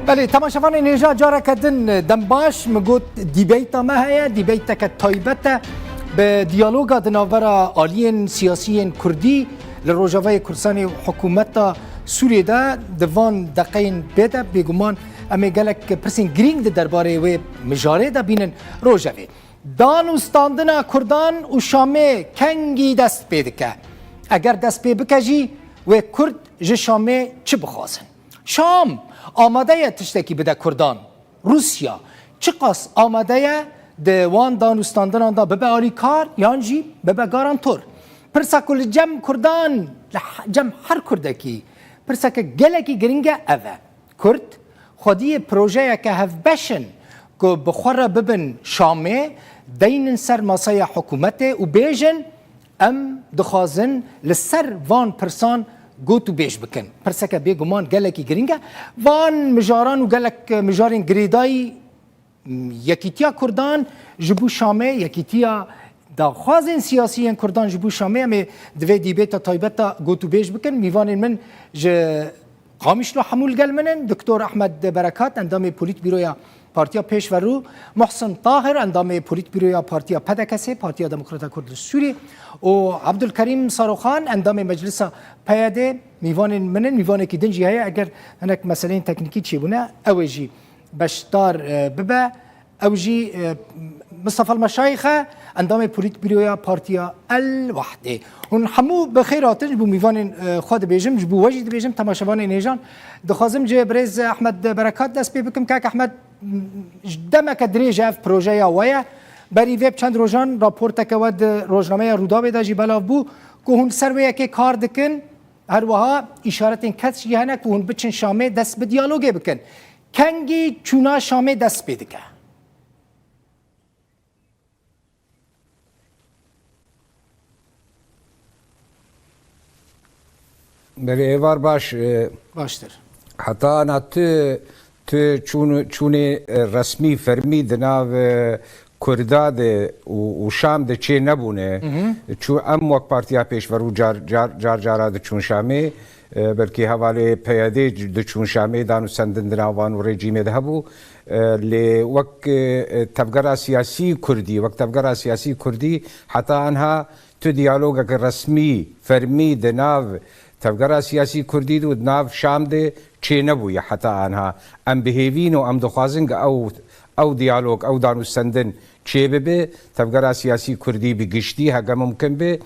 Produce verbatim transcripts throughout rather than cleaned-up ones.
Belê, temaşevanên hêja, careke din dem baş. Min got dîbeyta me heye, dîbeyteke taybet e. Bi diyaloga di navbera aliyên siyasiyên kurdî li Rojavayê Kurdistanê û hikûmeta Sûriyê de di van deqeyên pê de bêguman em ê gelek pirsên girîng di derbarê wê mijarê de bînin. Rojevê. Dan û standina Kurdan û Şamê kengî dest pê dike? Eger dest pê bike jî, wê Kurd ji Şamê çi bixwazin? Şam amade ye tiştekî bide Kurdan? Rûsya çiqas amade ye di wan dan û standinan de bibe alîkar yan jî bibe garantor? Pirsa ku li cem Kurdan, li he-, cem her Kurdekî, pirseke gelekî giring e, ev e. Kurd xwediyê projeyeke hevbeş in ku bi xwe re bibin Şamê, deynin ser masaya hikûmetê û bêjin, em dixwazin li ser van pirsan gotûbêj bikin. Pirseke bêguman gelekî giring e. Van mijaran û gelek mijarên girêdayî Yekîtiya Kurdan ji bo Şamê, yekîtiya daxwazên siyasî yên Kurdan ji bo Şamê, em ê di vê dîbêta taybet de gotûbêj bikin. Mîvanên min ji Qamişlo hemû li gel min in. Doktor Ehmed Berekat, endamê Polîtbîroya Partiya Pêşverû, Muhsin Tahir, endamê Polîtbîroya Partiya P D K S, Partiya Demokrata Kurd li Sûriyê, û Abdulkerîm Saroxan, endamê Meclisa P Y D, mîvanên min in. Mîvanekî din jî heye, eger hinek meseleyên teknîkî çêbûne, ew ê jî beşdar, e, bibe. Ew jî, e, Mistefa Meşayîx e, endamê Polîtbîroya Partiya El Wehdê. Hûn hemû bi xêr hatin, ji bo mîvanên, e, xwe dibêjim, ji bo we jî dibêjim, temaşevanên hêjan. Dixwazim ji birêz Ehmed Berekat dest pê bikim. Kak Ehmed, m, ji demeke dirêj ev projeya we ye. Berî vê bi çend rojan raporteke we di rojnameya Rûdawê de jî belav bû ku hûn li ser wê yekê kar dikin. Her wiha îşaretên kesk jî hene ku hûn biçin Şamê dest bi diyalogê bikin. Kengî çûna Şamê dest pê dike? Belê, êvar baş, e, Baştir. Heta ana tu, tu çûn-, çûnê, e, resmî, fermî di nav, e, Kurda de û, û Şam de çê nebûne. Hı hı. Çû em wek Partiya Pêşverû car, car, car cara diçûn Şamê, e, belkî hevalê P Y D diçûn Şamê, dan û sendin di nav wan û rejîmê de hebû. E, lê wek, e, tevgera siyasî Kurdî, wek tevgera siyasî Kurdî heta anha tu diyalogeke resmî, fermî di nav tevgera siyasî Kurdî de û di nav Şam de çê nebûye heta anha. Em bi hêvî ne û em dixwazin ku ew, ew diyalog, ew dan û sendin çêbibe. Tevgera siyasî Kurdî bi giştî heke mumkin be,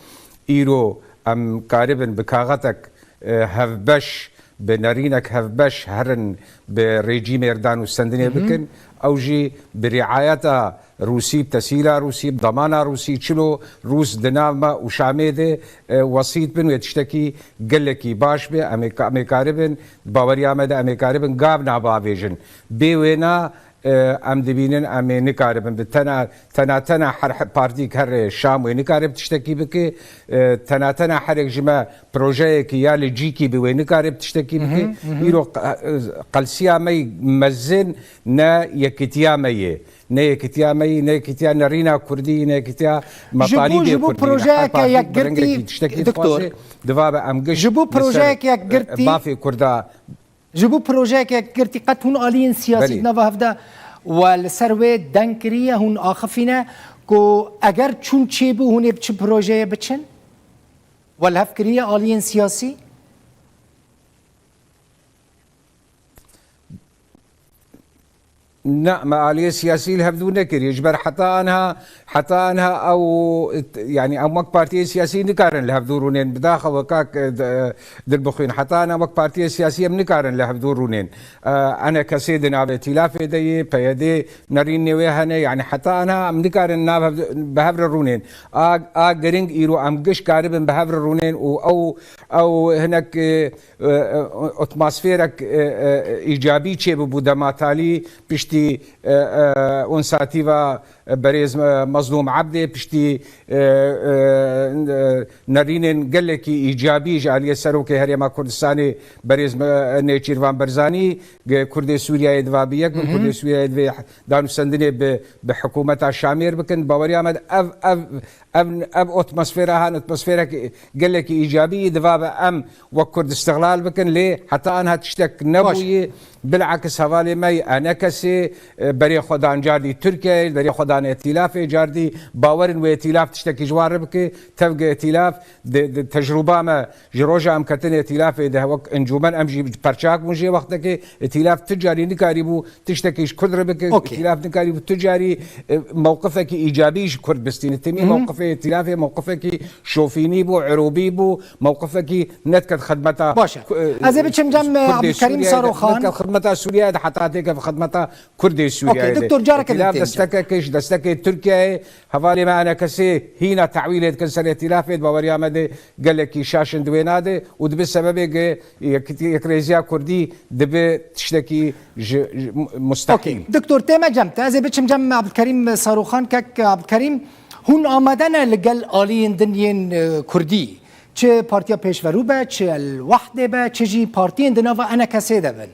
îro em karibin bi kaxetek, e, hevbeş, bi nerînek hevbeş herin bi rejîmê re dan û sendinê Hı hı. bikin. Ew jî bi riayeta Rûsî, bi tesîla Rûsî, bi damana Rûsî, çilo Rûs di nav me û Şamê de, e, wesît bin, wê tiştekî gelekî baş be. Em ê ka-, em ê karibin, baweriya me de em ê karibin gav nava avêjin. Bê wêna, e, em dibînin em ê nikaribin bi tena, tena, tena her he-, partîk her Şam wê nikare bi tiştekî bike. E, tena, tena herek ji me projeyekî ya li cîkî bi wê nikare bi tiştekî Hı hı, bike. hı hı. Îro q-, e, qelsiya me yî mezin ne yekîtiya me yê. Ne yekîtiya me yî, ne yekîtiya nerîna Kurdî, ne yekîtiya Ji bo, metalîbê ji bo Kurdî. Her projeyeke partîk bi yekgirtî, rengerekî tiştekî doktor, dixwaze, divabe em giş ji bo li ser, projeyeke e, yekgirtî, bafê Kurda. Ji bo projeyeke yekgirtî qet hûn aliyên siyasî Belê. di nava hevde we li ser wê deng kiriye, hûn axifîne ku eger çûn çêbû hûn ê bi çi projeyê biçin? We li hev kiriye aliyên siyasî? Na, me aliyê siyasî li hevdû nekiriye. Ji ber heta anha, heta anha ew, yanî em wek partiyê siyasî nikarin li hevdû rûnên. Bidaxewe kak, e, d-, e, dilbixwîn. Heta anha wek partiyê siyasî em nikarin li hevdû rûnên. E, enekesê di navê tîlafê de yê, P Y D nerînê wê hene. Yanî heta anha em nikarin nav hev-, bi hev re rûnên. A, a giring îro em giş karibin bi hev re rûnên û ew, ew hinek, e, e, e, atmosferek, e, e, îcabî çêbibû dema talî piştî, e, e, însiyatîva, Berêz, e, Mezlûm Ebdê piştî, e, e, e, nerînên gelekî îcabî ji aliyê Serokê Herêma Kurdistanê berêz, e, Nêçîrvan Berzanî, ge-, Kurdê Sûriyeyê diva bi yek bin, Hı hı. Kurdê Sûriyeyê divê danûstendinê bi, bi hikûmeta Şamêr bikin. Baweriya me de ev, ev, ev, ev atmosfera han, atmosferek gelekî îcabî diva bi em wek Kurd îstiqlal bikin, lê heta anha tiştek Baş. nebûye. Bilakis hevalê me yê enekesê, e, berê xwe dan cardî Tirkiyeyê, berê xwe dan îtîlafê cardî, bawerin wê îtîlaf tiştekî ji wan re bike, tevge îtîlaf, di, di tecrûba me ji roja em ketin îtîlafê de wek encûmen em jî perçak bûn jê wextekê, îtîlaf tu carî nikarîbû tiştekî ji Kurd re bike, Okey. îtîlaf nikarîbû tu carî, e, mewqifekî îcabî ji Kurd bistîne. Temî Hı hı. mewqifê îtîlafê mewqifekî şofînî bû, irûbî bû, mewqifekî nediket xidmeta Baş e. ku-, e, Ez ê biçim cem, e, Kurdê Abdulkerîm Sûriyeyê de, Saroxan. nediket xidmeta Sûriyeyê de, heta têke xidmeta Kurdê Sûriyeyê Okey, de. Doktor, careke din Îtîlaf têm cem. destekekê ji destekê Tirkiyeyê, hevalê me enekesê hîna tewîlê dikin ser îtîlafê, di baweriya me de gelekî şaş in di wê nade û dibe sebebê ge-, yek-, yekrêziya Kurdî dibe tiştekî ji, ji mu-, mustehîl. Okey. Doktor, tême cem te. Ez ê biçim cem Abdulkerîm Saroxan. Kek Abdulkerîm, hûn amade ne li gel aliyên din yên, e, Kurdî? Çi Partiya Pêşverû be, çi El Wehdê be, çi jî partiyên di nava enekesê de bin.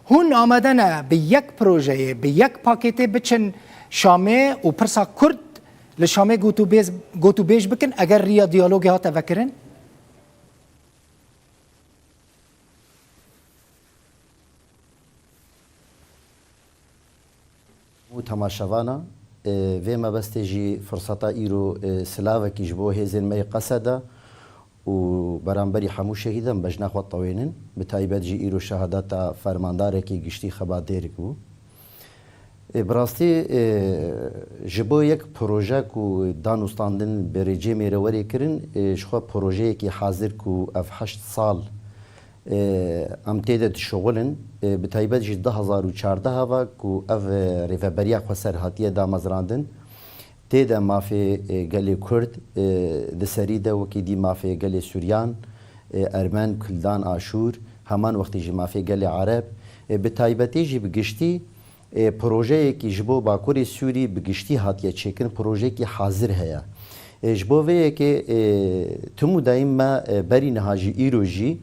Hûn amade ne bi yek projeyê, bi yek pakêtê biçin Şamê û pirsa Kurd li Şamê gotûbêz-, gotûbêj bikin, eger riya diyalogê hate vekirin? Hemû temaşevana, e, vê mebestê jî firseta îro, e, silavekî ji bo hêzên me yê Qeseda û beramberî hemû şehîdan bejna xwe tewênin. Bi taybet jî îro şehadeta fermandarekî giştî Xebat Dêrik bû. E, bi rastî, e, ji bo yek proje ku danûstandin bi rêcê mêre werê kirin, e, ji xwe projeyekî hazir ku ev heşt sal, e, em tê de dişuxulin. E, bi taybet jî du hezar û çardeh ve ku ev, e, rêveberiya xweser hatiye damezrandin, tê de mafê, e, gelê Kurd, e, di serî de wekî dî mafê gelê Suryan, e, Ermen, Kuldan, Aşûr, heman wextî jî mafê gelê Ereb, e, bi taybetî jî bi giştî, e, projeyekî ji bo Bakurê Sûrî bi giştî hatiye çêkirin, projeyekî hazir heye. E, ji bo vê yekê, e, tim û dayîm me, e, berî niha jî îro jî,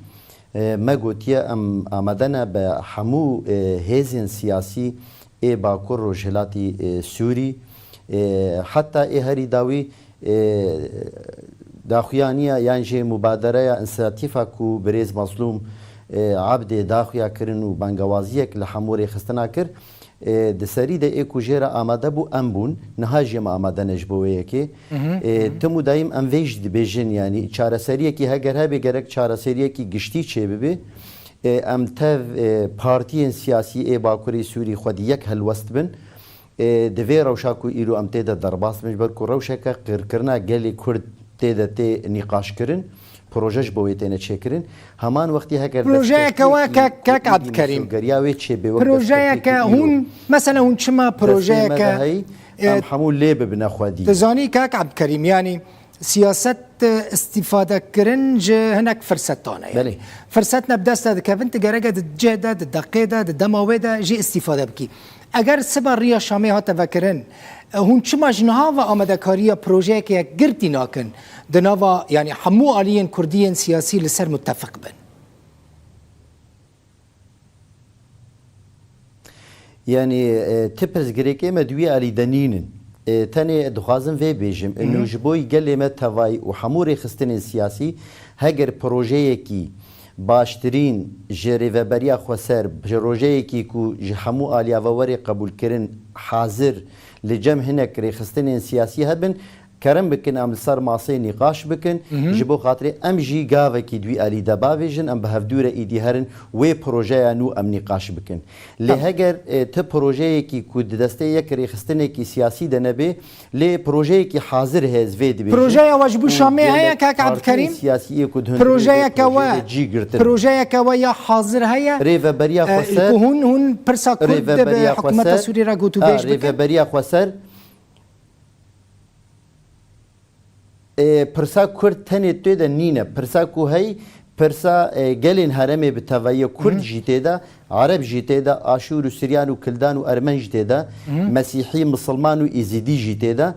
e, me gotiye em amade ne bi hemû, e, hêzên siyasî ê Bakur Rojhilatî, e, Sûrî, e, heta ê herî dawî, e, daxuyaniya yan jî mubadereya însiyatîfa ku birêz Mazlûm, e, Ebdê daxuya kirin û bangewaziyek li hemû rêxistina kir, e, di serî de ê ku jê re amade bû em bûn, niha jî em amade ne ji bo wê yekê. Hı hı, E, hı hı. Tim û dayîm em vê jî dibêjin, yanî çareseriyekî heger hebe gerek çareseriyekî giştî çêbibe. E, em tev, e, partiyên siyasî ê Bakurê Sûrî xwedî yek helwest bin. E, di vê rewşa ku îro em tê de derbas bin, ji ber ku rewşeke qirkirina gelê Kurd tê de tê nîqaşkirin, proje ji bo wê têne çêkirin. Heman wextî heger Projeyeke we destpêkekî kek, kek Kurdî Abdulkerîm. Mîsogeriya wê çêbê wek Projeyeke destpêkekî îro hûn, mesela hûn çima destê me de projeyeke, heyî, e, em hemû lê bibine xwedî. Dizanî kek Abdulkerîm, yanî siyaset, e, îstîfadekirin ji hinek firsetan e. Belê. Firset ne bi dest te dikevin, tu gereke di cih de, di deqê de, di dema wê de jî îstîfade bikî. Eger siba riya Şamê hate vekirin, e, hûn çima ji niha ve amadekariya projeyeke yekgirtî nakin? Di nava, yanî hemû aliyên Kurdî yên siyasî li ser mutefiq bin. Yanî, e, ti pirsgirêkê me di wî alî de nînin. E, tenê dixwazim vê bêjim, Hı hı. ino ji bo gelê me tevayî û hemû rêxistinên siyasî, heger projeyekî baştirîn ji Rêveberiya Xweser, projeyekî ku ji hemû aliya ve were qebûlkirin, hazir li cem hinek rêxistinên siyasî hebin, kerem bikin em li ser masê nîqaş bikin, Hı hı. ji bo xatirê em jî gavekî di wî alî de bavêjin, em bi hevdû re îdî herin wê projeya nû em nîqaş bikin. Lê Tamam. heger, e, ti projeyekî ku di destê yek rêxistinekî siyasî de nebê, lê projeyekî hazir heye, ez vê dibêjim. Projeya we ji bo Û Şamê gelek heye, kak partiyên Abdulkerîm? siyasî yê ku di hundirê vê Projeyeke projeyê we, de cî girtin. projeyeke we ya hazir heye? Rêveberiya E, Xweser, ku hûn, hûn pirsa Kurd de bi Rêveberiya hikûmeta Xweser, Sûrî re gotûbêj a, bikin? Rêveberiya Xweser, E, pirsa Kurd tenê tê de nîne. Pirsa ku hey, Pirsa, e, gelên herêmê bi tevayî ye, Kurd jî tê de, Ereb jî tê de, Aşûr û Siryan û Kildan û Ermen jî tê de, Mesîhî, Misilman û Êzîdî jî tê de.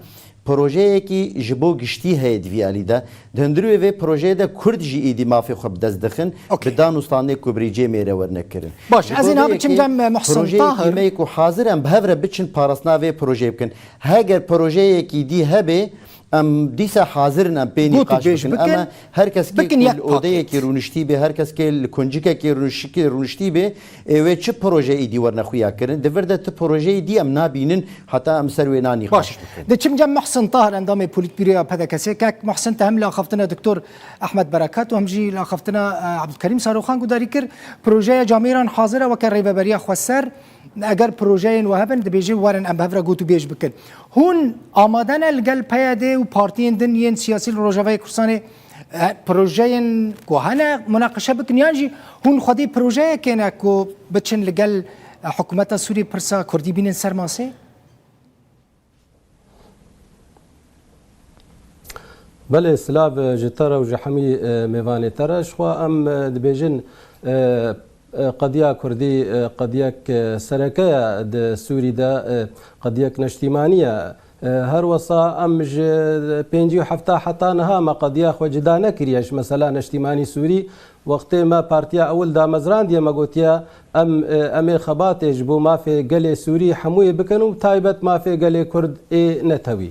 Projeyekî ji bo giştî heye di vî alî de. Di hundirê vê projeyê de Kurd jî êdî mafê xwe bi dest dixin, Okey. bi dan û standê ku bi rêcê mêre werne kirin. Baş, Ji ez ê bo niha vê biçim yekê gem, e, Muhsin projeyekî Tahir. me ye ku hazir em bi hev re biçin parastina vê projeyê bikin. Heger projeyekî dî hebe, em dîsa hazir in em pê Gotu nîqaş bêj bikin. bikin. Ema her kes kê Bikin ku yek li odeyekî paket. rûniştî bê, her kes kê li kuncikekê rûnişikê rûniştî bê, ê wê çi proje êdî werne xuya kirin? Di vir de ti projeyê dî em nabînin heta em ser wê nanîqaş Baş. bikin. Diçim cem Muhsin Tahir, endamê Polîtbîroya P D K S. Kek Muhsin, te hem li axaftina Doktor Ahmet Berekat û hem jî li axaftina, e, Abdulkerîm Saroxan gudarî kir. Projeya camêran hazir e weke Rêveberiya Xweser. Eger projeyên we hebin, dibêje werin em bi hev re gotûbêj bikin. Hûn amade ne li gel P Y D û partiyên din yên siyasî li Rojavayê Kurdistanê, e, projeyên ku hene munaqeşe bikin, yan jî hûn xwedî projeyekê ne ku biçin li gel, e, hikûmeta Sûrî pirsa Kurdî bînin ser masê? Belê, silav, e, ji te re û ji hemî, e, mêvanê te re. Ji xwe em, e, dibêjin, e, e, qediya Kurdî, e, qediyek, e, sereke ye di Sûrî de, e, qediyek neştîmanî ye. E, her wesa em ji pêncî û hefta heta niha me qediya xwe cida nekiriye ji mesela neştîmanî Sûrî. Wextê me partiya ewil damezrandiye, me gotiye, em, e, em ê xebatê ji bo mafê gelê Sûrî hemûyê bikin û taybet mafê gelê Kurd ê netewî.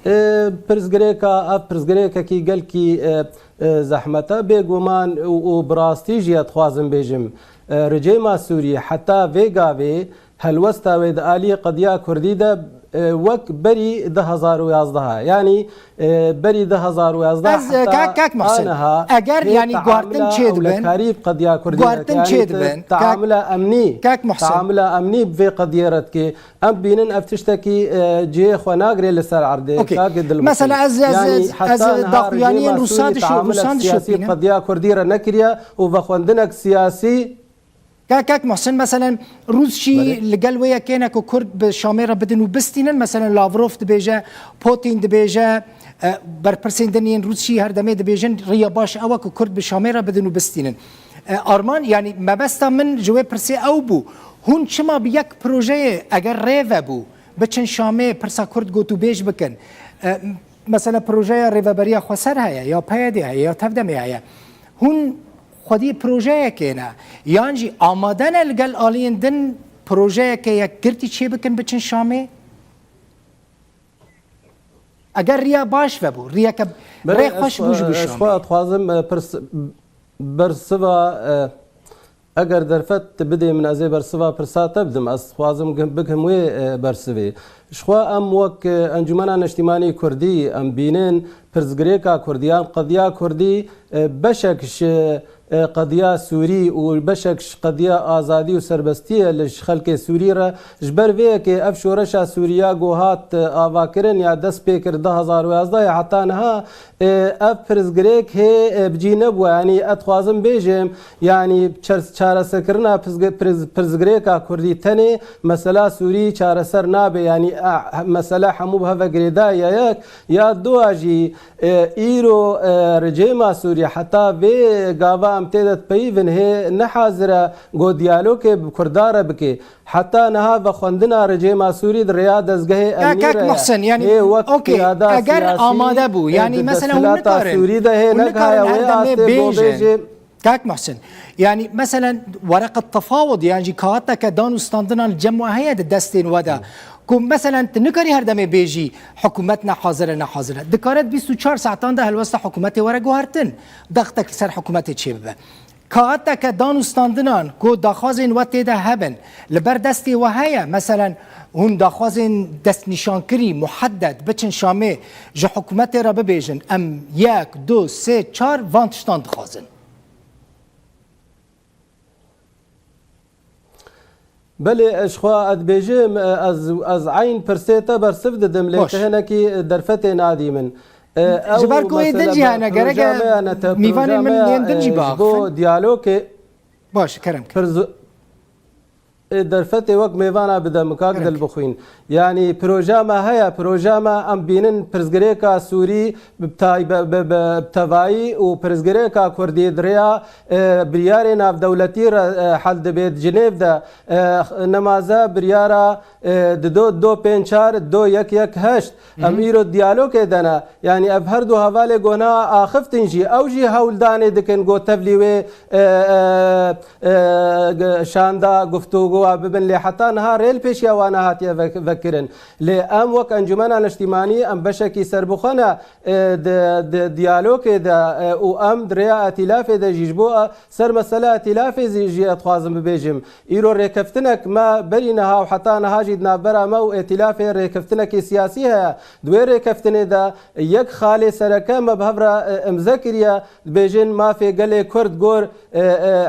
E, pirsgirêka, ev pirsgirêkekî gelkî, e, e, zehmet e. Bêguman û, û bi rastî jî ez dixwazim bêjim, e, rejîma Sûrî heta vê gavê helwesta wê di aliyê qediya Kurdî de, e, wek berî du hezar û yazdeh e. Yanî, e, berî du hezar û yazdeh Ez, e, heta kak, kak Muhsin, aniha eger, hê yanî, guhartin taamila çêdibin, ewlekarî bi qediya Kurdî guhartin dike. Yanî, çêdibin, kak, taamila emnî, kak Muhsin. Taamila emnî bi vê qediyê re dike. Em bînin ev tiştekî, e, cihê xwe nagirê li ser erdê. Okey. Kak Dilmixî. Mesela ez, ez, Yanî, ez, ez heta niha daxuyaniyên rejîma Rûsa Sûrî dişo-, taamilek Rûsan siyasî dişopînim. qediya Kurdî re nekiriye û vexwendineke siyasî Kak, kak Muhsin, meselen, Rûs jî Belê. li gel wê yekê ne ku Kurd bi Şamê re bidin û bistînin. Meselen, Lavrov dibêje, Putin dibêje, e, berpirsên din yên Rûs jî her demê dibêjin, riya baş ew e ku Kurd bi Şamê re bidin û bistînin. E, arman, yanî mebesta min ji wê pirsê ew bû. Hûn çima bi yek projeyê, eger rê vebû, biçin Şamê pirsa Kurd gotûbêj bikin? E, Mesela projeya Rêveberiya Xweser heye, ya P Y D heye, ya Tevdemê heye. Hûn xwedî projeyekê ne, yan jî amade ne li gel aliyên din projeyeke yekgirtî çêbikin, biçin Şamê? Eger riya baş vebû, riyeke Belê, rê xweş bû ji bo ez, ez xwe Şamê. dixwazim, e, pirs-, bersiva, e, Eger derfet tu bidê min, ez ê bersiva pirsa te bidim. Ez dixwazim gi-, bigihim wê, e, bersivê. Ji xwe em wek, e, Encûmena Neştîmanî Kurdî em bînin, pirsgirêka Kurdî yan qediya Kurdî, e, beşek ji, e, qediya Sûrî û beşek ji qediya azadî û serbestiyê li ji xelkê Sûrî re. Ji ber vê yekê ev şoreşa Sûrî ya ku hat, e, avakirin ya dest pê kir du hezar û yazdeh heta niha, E, ev pirsgirêk hê, e, bi cî nebû. Yanî, ez dixwazim bêjim, yanî, çer-, çareserkirina pirsgi-, pirs-, pirsgirêka Kurdî tenê mesela Sûrî çareser nabe. Yanî, e, he-, mesele hemû bi hev ve girêdayî ye yek. Ya dua jî, e, îro, e, rejîma Sûrî heta vê gava em tê de dipeyivin hê ne hazir e ku diyalogê bi Kurda re bike. Heta niha vexwendina rejîma Sûrî di rêya dezgehê Kak, emnî kak re ye. Muhsin, yanî, Hê wek okey, qiyada eger siyasî, amade bû, e, yanî, di mesela, hûn desthilata nikarin, Sûrî de hê hûn nikarin nekaye her wê demê astê bêjin. bêjê. Kak Muhsin, yanî, mesela, wereqet tefawud, yan jî kaxeteke dan û standinan li cem we heye di destên we de. Ku, mesela, tu nikarî her demê bêjî, hikûmet ne hazir e, ne hazir e. Dikare di bîst û çar saetan de helwesta hikûmetê were guhertin. Dextek li ser hikûmetê çêbibe. Kaxeteke dan û standinan ku daxwazên we tê de hebin, li ber destê we heye? Meselen, hûn daxwazên destnîşankirî, muheded, biçin Şamê, ji hikûmetê re bibêjin, em yek, du, sê, çar van tiştan dixwazin. Belê, ez xwe ez dibêjim, ez, ez eyn pirsê te bersiv didim, lê Baş. tu hinekî derfetê nadî min. E, Ji ber ew ku wê din mesele jî be-, hene, gerek proja e me ya ne te-, mîvanên proja min me ya, yên din jî e, ji biaxifin. bo diyalogê Baş, kerem kir. pirz-, Derfetê wek mêvana bide min kak Dilbixwîn. Yanî proja me heye, proja me em bînin pirsgirêka Sûrî bi taybe-, bi, bi, bi tevayî û pirsgirêka Kurdî di rêya, e, biryarê navdewletî re, e, hel dibe di Cinêv de. E, nemaze biryara, e, di do, do pênc çar, do yek yek heşt. Em îro diyalogê de ne. Yanî ev her du hevalê ku niha axiftin jî, ew jî hewldanê dikin ku tevlî wê, e, e, e, g-, şanda, guftûgowa bibin, lê heta niha rê li pêşiya wan nehatiye vek-, vekirin. Lê em wek Encûmena Niştîmanî, em beşekî serbixwe ne, e, di, di diyalogê de, e, û em di rêya etîlafê de jî ji bo, e, ser mesela etîlafê zî jî ez dixwazim bibêjim. Îro rêkeftinek me berî niha û heta niha jî di navbera me û etîlafê rêkeftinekê siyasî heye. Di wê rêkeftinê de yek xalê sereke me bi hev re, e, imze kiriye. Dibêjin mafê gelê Kurd gor, e, e,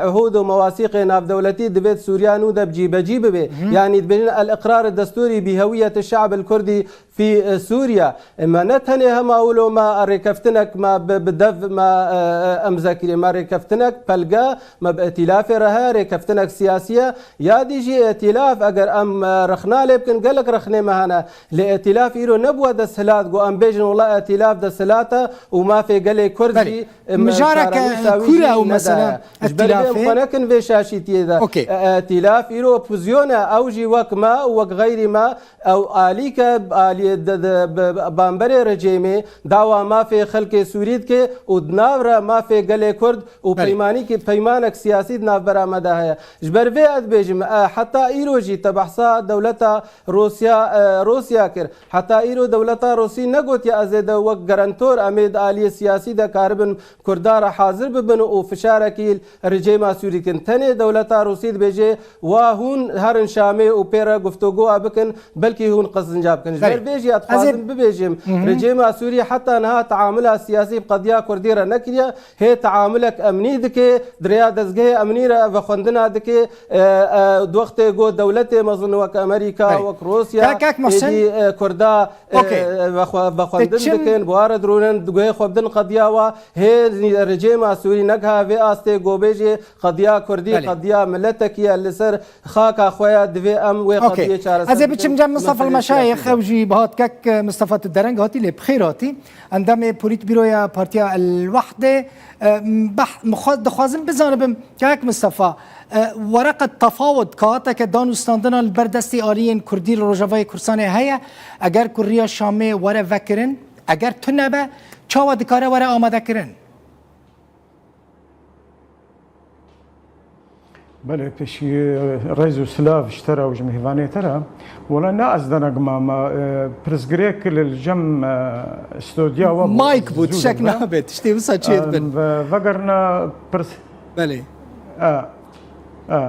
ihûd û mewasîqê navdewletî divê di Sûriya nû de cîbecî bibe. Yanî dibêjin el-iqrar destûrî bi hewiyet şe'b el-Kurdî fî, e, Sûriya. E, me ne tenê hema wilo me rêkeftinek me bi, bi dev me, e, e, imze kiriye. Me rêkeftinek pelge, me bi etîlafê re heye, rêkeftinek siyasî ye. Ya dî jî etîlaf, eger em, e, rexna lê bikin, gelek rexnê me hene. Lê etîlaf îro nebûye desthilat, ku em bêjin wela etîlaf desthilat e û mafê gelê Kurd Belê. jî, e, Mijareke çarenûsa wî kûr e jî ew mesele nedaye. Ji ber vê em etîlafê. xwe nekin vê şaşîtiyê de. Okey. E, etîlaf îro opozîsyon e, ew jî wek me û wek xeyrî me, ew alîke, alî de, de, bi, bi, bamberê rejêmê dawa mafê xelkê Sûrî dike û di nav re mafê gelê Kurd û Belê. peymanîkî, peymanek siyasî di navbera me de heye. Ji ber vê ez dibêjim, e, heta îro jî te behsa dewleta Rûsya, e, Rûsya kir. Heta îro dewleta Rûsî negotiye ez ê de wek garantor em ê di aliyê siyasî de karibin Kurda re hazir bibin û fişarekî rejêma Sûrî kin. Tenê dewleta Rûsî dibêje, wa hûn herin Şamê û pê re guftûgoya bikin, belkî hûn qezinca bikin. Ji ber Belê. vê jî ez Ez ê dixwazim bibêjim, Hı hı. rejêma Sûrî heta niha teamula siyasî bi qediya Kurdî re nekiriye. Hê teamulek emnî dike, di rêya dezgehê emnî re vexwendina dike, e, e, di wextê ku dewletê mezin wek Amerîka, Belê. wek Rûsya, Kak, kak Muhsin. êdî, e, Kurda, e, Okey. e, vexwe-, vexwendin Diçin dikin, bi wan re dirûnin, di guhê xwe bidin qediya wa, hê rejêma Sûrî negiha vê astê ku bêjê qediya Kurdî, Belê. qediya miletekî ye, li ser xaka xwe ya, divê em wê Okey. qediyê çareser Ez ê biçim bikin. cem Mistefa Meselê Meşayix, siyasî de. ew jî bi hat kek, e, Mistefa, tu dereng hatî, lê bi xêr hatî. Endamê Polîtbîroya Partiya El Wehdê, e, beh-, mixwa-, dixwazim bizanibim, kek Mistefa, e, wereqe tefawut, kaxeteke danûstandina li ber destê aliyên Kurdî li Rojavayê Kurdistanê heye, eger ku riya Şamê were vekirin, eger tune be, çawa dikare were amadekirin? Belê, pêşî, e, rêz û silav ji te re û ji mêvanê te re. Wela ne ez denek mama, e, pirsgirêk li cem, e, stodya we bû, Mike ez bû, zû tiştek dibim. nabe, tiştê wisa çê dibin. Em, ve-, vegerina pirs- Belê. E, e,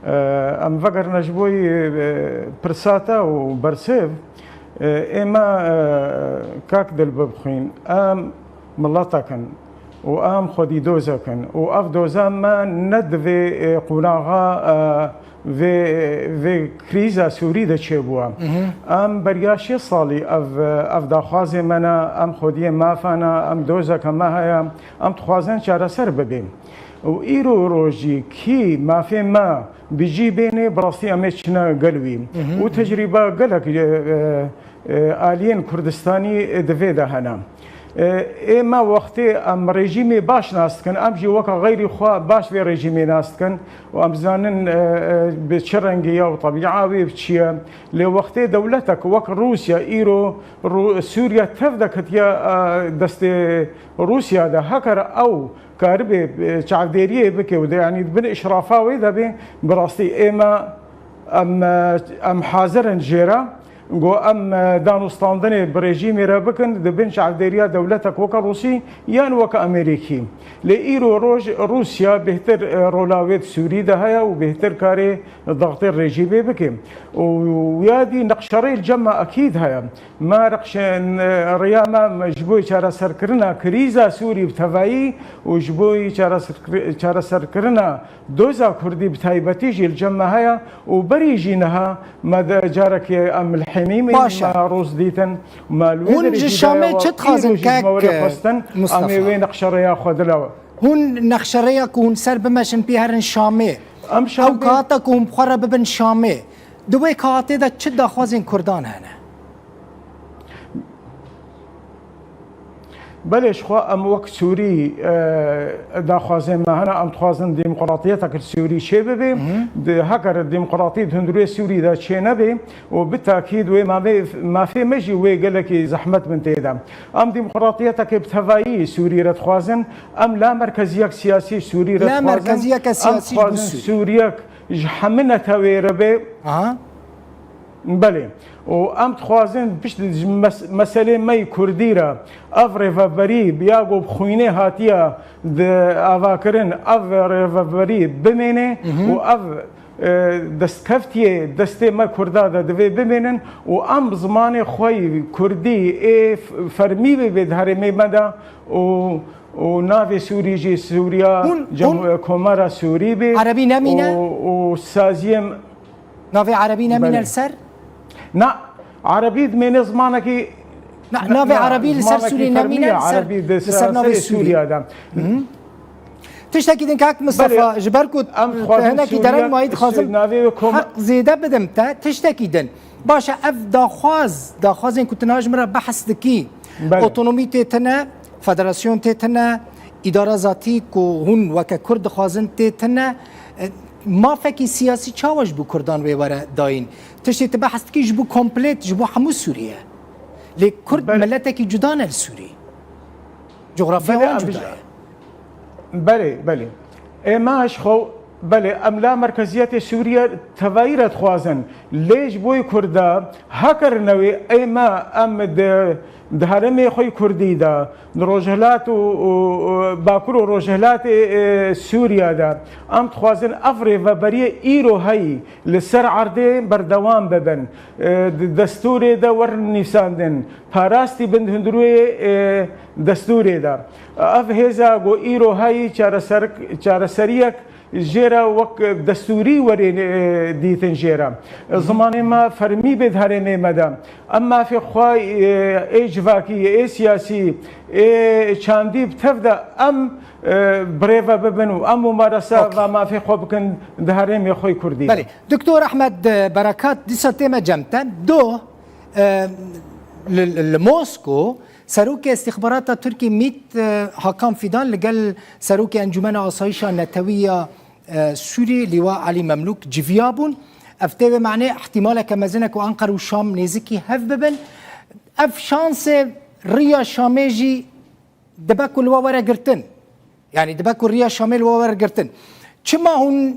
e, em vegerina ji bo, e, pirsa te û bersêv, e, ême, e, kak Dilbixwîn, em miletek in û em xwedî dozek in û ev doza me ne di vê, e, qonaxa, e, vê, vê krîza Sûrî de çêbûye. Mhm. Em beriya şêst salî ev, ev daxwazê me ne, em xwediyê mafa ne, em dozeke me heye, em dixwazin çareser bibe. Û îro rojî kî mafê me bi cî bênê, bi rastî em ê çine gel wî. Mhm. Û tecrîba gelek, e, e, e, aliyên Kurdistanî, e, di vê de hene. E, ê me wextê em rejîmê baş nas dikin, em jî weke xeyrî xwe baş vê rejîmê nas dikin û em zanin, e, e, bi çi rengî ye û tebîa wê bi çi ye. Lê wextê dewletek wek Rûsya îro Rû-, Sûriye tev de ketiye, e, destê Rûsya de, heker ew karibe, e, çavdêriyê bike û de, yanî di bin îşrafa wê de be, bi rastî ê me, em, e, em hazir in jê re. Go em, e, danûstandinê bi rejîmê re bikin, di bin çavdêriya dewletek weke Rûsî yan weke Amerîkî. Lê îro roj Rûsya bêhtir, e, rola wê di Sûrî de heye û bêhtir karê daxtê rejîmê bike. Û ya dî neqşerê li cem me ekîd heye. Me reqşên, e, riya me, me ji bo çareserkirina krîza Sûrî bi tevayî û ji bo çareserkir-, çareserkirina doza Kurdî bi taybetî jî li cem me heye û berî jî niha me de carekê em li Hemîmê Baş e. me roz dîtin. Me li wê Hûn derê ji jî Şamê daye çi wa dixwazin îro jî ji me kek, werê xwestin, Mustafa? Em ê wê neqşerêya xwe dila we. Hûn neqşerêya ku hûn ser bimeşin pê herin Şamê. Em Şam Ew bê- kata ku hûn bi xwe re bibin Şamê, di wê katê de çi daxwazên Kurdan hene? Belê, ji xwe em wek Sûrî, e, daxwazên me hene, em dixwazin demokratiyetek li Sûrî çê bibe. Di heker demokratî di hundirê Sûrî de çê nebe û bi takîd wê mafê, mafê me jî wê gelekî zehmet bin tê de. Em demokratiyetekê bi tevayî Sûrî re dixwazin. Em la merkeziyek siyasî Sûrî re La dixwazin. merkeziyeke Em siyasî ji bo dixwazin Sûrî. Sûriyek ji hemî netewê re be. Aha. Belê. Û em dixwazin pişt ji mes-, meselê me yî Kurdî re ev rêveberî bi ya ku bi xwînê hatiye di avakirin, ev rêveberî bimêne Mhm. û ev, e, destkeftiyê destê me Kurda de divê bimênin û em zimanê xwe yî Kurdî ê f-, fermî bê bê di herêmê me de û, û navê Sûrî jî Sûriya Hûn, Cem-, hûn Komara Sûrî bê Erebî nemîne? û, û saziyê Navê erebî nemîne Belê. li ser? Na, erebî dimêne zimanekî Na, Ne, navê ne, erebî li ser zimanekî Sûriyê fermî nemîne, ye, li ser, erebî di li ser navê seranserê Sûriyê. Sûriye de. Hı hı. Tiştekî din kak Mistefa, Belê, ji ber ku em tu dixwazin hinekî Sûriye, dereng mayî dixwazim Sû-, navê wê koma- heq zêde bidim te, tiştekî din. Baş e, ev daxwaz, daxwazên ku tu niha ji min re behs dikî, Belê. otonomî tê tine, federasyon tê tine, îdara zatî ku hûn weke Kurd dixwazin tê tine. E, mafekî siyasî çawa ji bo Kurdan wê were dayîn? Tiştê tu behs dikî ji bo komplet, ji bo hemû Sûriye. Lê Kurd Belê. miletekî cuda ne li Sûrî. Coxrafya Belê, wan em cuda bijî- ye. Belê, belê. Ê me ji xwe, belê, em la merkeziyetê Sûriye tevayî re dixwazin. Lê ji bo Kurda heker newê, ê me, em di, di herêmê xwe yî Kurdî de, di rojhilat û, û, û Bakur û Rojhilatê, e, Sûriye de, em dixwazin ev rêveberiyê îro heyî li ser erdê berdewam bibin. E, di destûrê de werin nivîsandin, parastî bin di hundirûyê, e, destûrê de. Ev hêza ku îro heyî çareser-, çareseriyek jê re wek destûrî werê, e, dîtin jê re. Zimanê me fermî bê di herêmê me de. Em mafê xwe, e, ê civakî, ê siyasî, ê çandî bi tev de em, e, birêve bibin û em mumaresa Okey. va mafê xwe bikin di herêmê xwe yî Kurdî de. Belê. Doktor Ehmed Berekat, dîsa tême cem te. Doh, e, li, li, li Mosko, Serokê Îstîxbarata Tirkî MÎT, e, Hakan Fidan li gel Serokê Encûmena Asayîşa Netewî ya, e, Sûrî, Lîwa Elî Memlûk civiya bûn. Ev tê vê manê ihtimaleke mezin e ku Anqer û Şam nêzikî hev bibin. Ev şansê riya Şamê jî dibe ku li we were girtin. Yanî dibe ku riya Şamê li we were girtin. Çima hûn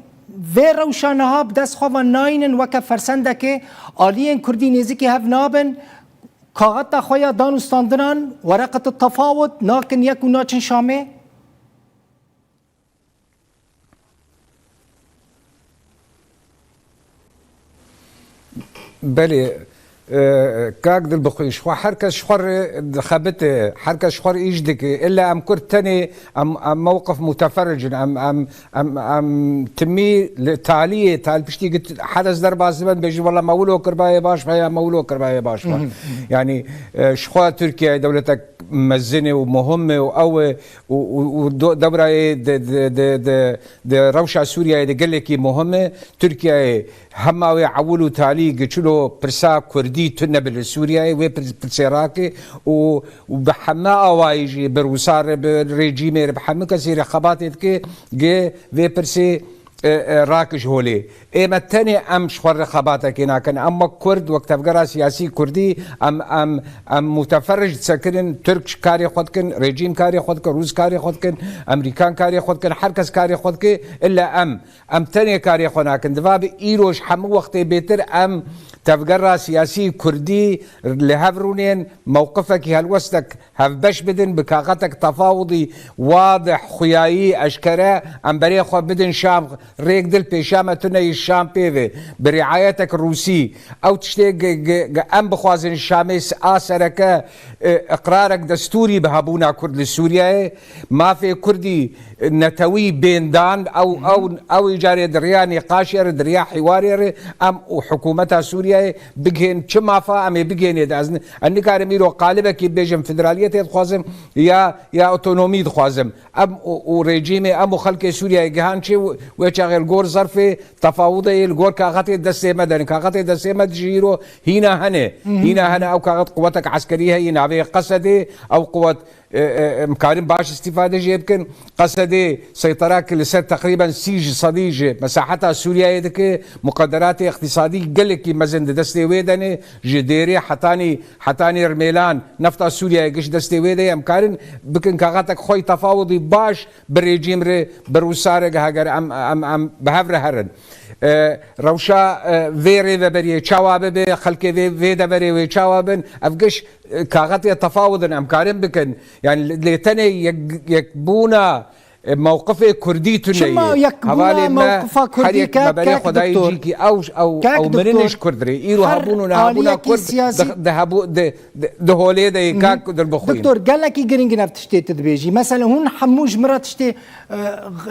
vê rewşa niha bi dest xwe ve nayînin weke fersendekê aliyên Kurdî nêzikî hev nabin? Kaxeta xwe ya dan û standinan, wereqet tefawut, nakin yek û naçin Şamê? Belê, e, kak Dilbixwîn, ji xwe her kes ji xwe re dixebite, her kes ji xwe re îş dike. Illa em Kurd tenê, em, em mewqif muteferric in, em, em, em, em timî li taliyê, tal piştî git, heres derbas dibe, dibêjin, "Wela me wilo kiriba yê baş be ya me wilo kiriba yê baş be." Hı hı, hı hı. Yanî, e, ji xwe Tirkiye dewletek mezin e û muhim e û ew e û, û, û do-, dewrayê di, di, di, di, di rewşa Sûriyeyê de gelekî muhim e. Tirkiyeyê hema wê ewil û talî giçilo pirsa Kurdî tune bi li Sûriyeyê, wê pir-, pirsê rake û, û bi heme awayî jî bi Rûsa re, bi rejîmê re, bi hemû kesî re xebatê dike, gi vê pirsê, e, e, rakij holê. Ê me tenê em ji xwe re xebatekê nakin. Em wek Kurd, wek tevgera siyasî Kurdî, em, em, em muteferric disekirin, Tirk karê xwe dikin, rejîm karê xwe dikin, Rûs karê xwe dikin, Emerîkan karê xwe dikin, her kes karê xwe dike, illa em. Em tenê karê xwe nakin. Diva bi îro ji hemû wextê bêtir em tevgera siyasî Kurdî li hev rûnên mewqifekî helwestek hevbeş bidin, bi kaxetek tefawudî wadih, xuyayî, eşkere, em berê xwe bidin Şam, rêk dil pêşa me tune yî Şam pê ve, bi riayetek Rûsî. Ew tiştê ge-, ge-, ge-, em bixwazin Şamê s-, a sereke, e, iqrarek destûrî bi hebûna Kurd li Sûriyeyê, mafê Kurdî, e, netewî bên dan, ew, ew, ew îcarê di riya nîqaşê re, di riya hiwarê re, em û hikûmeta Sûriye Sûriyeyê bigihên, çi mafa em ê bigihênê de. Ez ni-, ez nikarim îro qalibekî bibêjim federaliyetê dixwazim ya, ya otonomî dixwazim. Em û, û rejîmê, em û xelkê Sûriyeyê gihan çi wê çaxê li gor zerfê tefawudê yê, li gor kaxetê destê me de ne. Kaxetê destê me jî îro hîna hene. Hîna hene, ew kaxet quwetek eskerî heye navê Qesedê, ew quwet e, e, em karin baş îstîfade jê bikin. Qesedê seytera ki li ser teqrîben sî ji sedî ji mesaheta Sûriyeyê dike, muqederatê îqtîsadî gelekî mezin di destê wê de ne, ji Dêrê hetanî, hetanî Rmêlan nefta Sûriyeyê giş destê wê de ye. Em karin bikin kaxetek xwey tefawudî baş bi rejîm re, bi Rûsa re, heger em, em, em bi hev re herin. E, rewşa, e, vê rêveberiyê çawa bibe, xelkê vê, vê deverê wê çawa bin, ev giş kaxetê tefawud in, em karin bikin. Yani lê tenê yek, yekbûna, e, mewqifê Kurdî tune ye. Çima yekbûna Hevalê me mewqifa her Kurdî yek kek, me berê kek xwedayê doktor? Cîkî ew, ew, Kek ew doktor. Mirinê ji Kurd re. Îro Her hebûn û nehabûna aliyekî Kurd siyasî di, di hebû-, di, di, di holê de yê kak dilbixwîn. Doktor, gelekî girîng in ev tiştê tu dibêjî. Mesela hûn hemû ji min re tiştê, e,